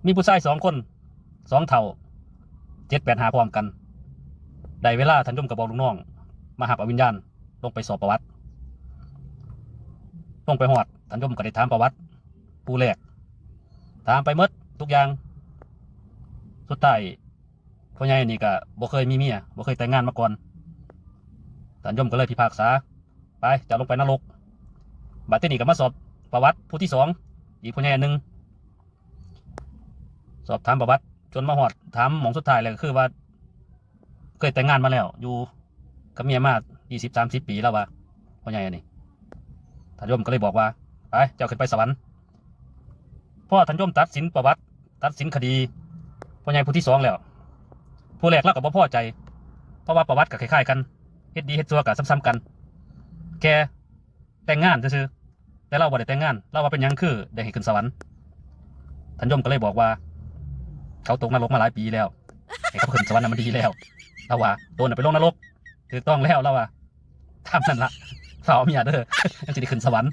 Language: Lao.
ມີຜູ້ຊາຍສອງຄົນ ສອງເຖົ້າ ເຈັດແປດຫ້າ ພ້ອມກັນ. ໄດ້ເວລາ ທ່ານຍົມກໍບອກລູກນ້ອງມາຮັບເອົາວິນຍານ ລົງໄປສອບປະຫວັດ. ລົງໄປຮອດ ທ່ານຍົມກໍໄດ້ຖາມປະຫວັດຜູ້ແລກ ຖາມໄປໝົດທຸກຢ່າງ. ສຸດທ້າຍ ພໍ່ໃຫຍ່ນີ້ກໍບໍ່ເຄີຍມີເມຍ ບໍ່ເຄີຍແຕ່ງງານມາກ່ອນ. ທ່ານຍົມກໍເລີຍພິພາກສາ ໄປ ເຈົ້າລົງໄປນະລົກ. ບັດທີນີ້ກໍມາສອບປະຫວັດຜູ້ທີສອງ ອີກພໍ່ໃຫຍ່ອັນໜຶ່ງ. ສອບຖາມປະຫວັດຈົນມາຮອດ ຖາມໝ່ອງສຸດທ້າຍແລ້ວ ກໍຄືວ່າເຄີຍແຕ່ງງານມາແລ້ວ ຢູ່ກັບເມຍມາ ຊາວ ສາມສິບ ປີ ລາວວ່າ ພໍ່ໃຫຍ່ອັນນີ້. ທ່ານຍົມກໍເລີຍບອກວ່າ ໄປ ເຈົ້າຂຶ້ນໄປສະຫວັນ. ພໍທ່ານຍົມຕັດສິນປະຫວັດ ຕັດສິນຄະດີພໍ່ໃຫຍ່ຜູ້ທີສອງແລ້ວ ຜູ້ແລກລາວກໍບໍ່ພໍໃຈ ເພາະວ່າປະຫວັດກໍຄ້າຍໆກັນ ເຮັດດີເຮັດຊົ່ວກໍສ່ຳໆກັນ ແຄ່ແຕ່ງງານຊື່ໆ ແຕ່ລາວບໍ່ໄດ້ແຕ່ງງານ. ລາວວ່າ ເປັນຫຍັງຄືໄດ້ໃຫ້ຂຶ້ນສະຫວັນ? ທ່ານຍົມກໍເລີຍບອກວ່າ ເຂົາຕົກນະລົກມາຫຼາຍປີແລ້ວ ໃຫ້ເຂົາຂຶ້ນສະຫວັນນະມັນດີແລ້ວ. ລາວວ່າ ໂຕນະໄປລົງນະລົກ ຖືກຕ້ອງແລ້ວ ລາວວ່າ. ຕາມນັ້ນລະ ຟ້າວເອົາເມຍເດີ ຈັ່ງຊິໄດ້ຂຶ້ນສະຫວັນ.